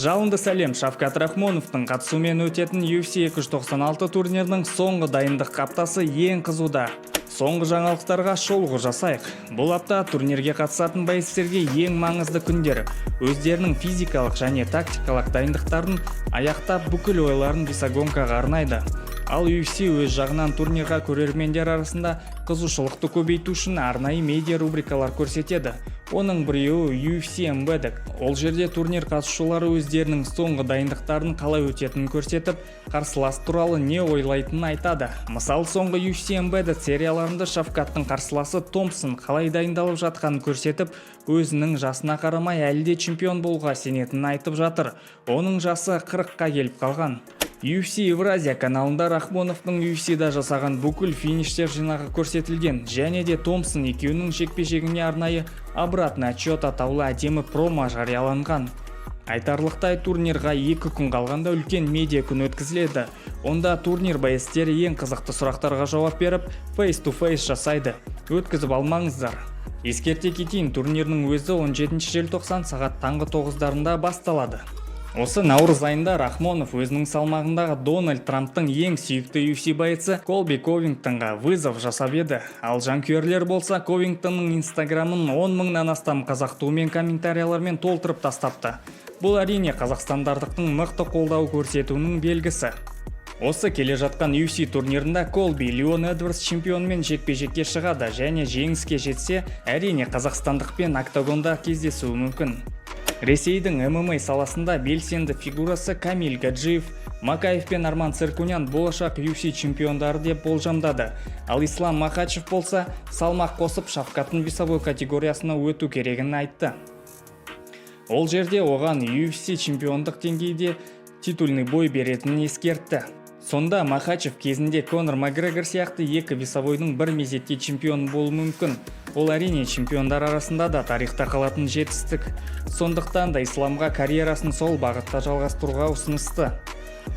Жалынды сәлем! Шавкат Рахмоновтың қатысуымен өтетін UFC 296 турнирінің соңғы дайындық аптасы ең қызуда. Соңғы жаңалықтарға шолу жасайық. Бұл апта турнирге қатысатын боецтерге ең маңызды күндер. Өздерінің физикалық және тактикалық дайындықтарын аяқтап, бүкіл ойларын весогонкаға арнайды. Ал UFC өз жағынан турнирға көрермендер арасында қызығушылықты көбейту үшін арнайы медиа рубрикалар көрсетеді. Оның біреуі UFC Embedded. Ол жерде турнир қатысушылары өздерінің соңғы дайындықтарын қалай өтетінін көрсетіп, қарсылас туралы не ойлайтынын айтады. Мысалы, соңғы UFC Embedded серияларында Шавкаттың қарсыласы Томпсон қалай дайындалып жатқанын көрсетіп, өзінің жасына қарамай, әлі де чемпион болуға сенетінін айтып жатыр. Оның жасы 40-қа келіп қалған. UFC Евразия каналында Рахмоновтың UFC-да жасаған бүкіл фиништер жинағы көрсетілген және де Томпсон екеуінің жекпе-жегіне арнайы «Обратный отсчет» атаулы әдемі промо жарияланған. Айтарлықтай, турнирға 2 күн қалғанда үлкен медиа күн өткізіледі. Онда турнир боецтері ең қызықты сұрақтарға жауап беріп, face to face жасайды. Өткізіп алмаңыздар. Ескерте кетейін, турнирдің өзі 17 желтоқсан сағат таңғы 9-дарында басталады. Осы наурыз айында Рахмонов өзінің салмағындағы Дональд Трамптың ең сүйікті UFC бойцы Колби Ковингтонға вызов жасап еді. Ал жанкүйерлер болса, Ковингтонның инстаграмын 10 мыңнан астам қазақ туымен, комментариялармен толтырып тастапты. Бұл, әрине, қазақстандықтардың мықты қолдау көрсетуінің белгісі. Осы келе жатқан UFC турнирында Колби Леон Эдвардс чемпионмен жекпе-жекке шығады және жеңіске жетсе, әрине, қазақстандықпен октагонда кездесуі мүмкін. Ресейдің ММА саласында белсенді фигурасы Камиль Гаджиев Макаев пен Арман Циркунян болашақ UFC чемпиондары деп болжамдады. Ал Ислам Махачев болса, салмақ қосып, Шавкаттың весовой категориясына өту керегін айтты. Ол жерде оған UFC чемпиондық деңгейде титульный бой беретінін ескертті. Сонда Махачев кезінде Конор Макгрегор сияқты екі весовойдың бір мезетте чемпион болуы мүмкін. Ол, әрине, чемпиондар арасында да тарихта қалатын жетістік. Сондықтан да Исламға карьерасын сол бағытта жалғастыруға ұсынысты.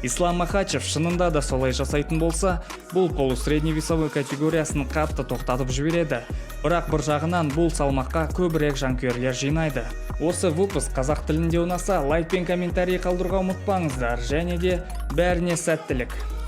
Ислам Махачев шынында да солай жасайтын болса, бұл полусредний весовой категориясын қатты тоқтатып жібереді. Бірақ бір жағынан бұл салмаққа көбірек жанкүйерлер жинайды. Осы выпуск қазақ тілінде ұнаса, лайк пен комментарий қалдыруға ұмытпаңыздар және де бәріне сәттілік.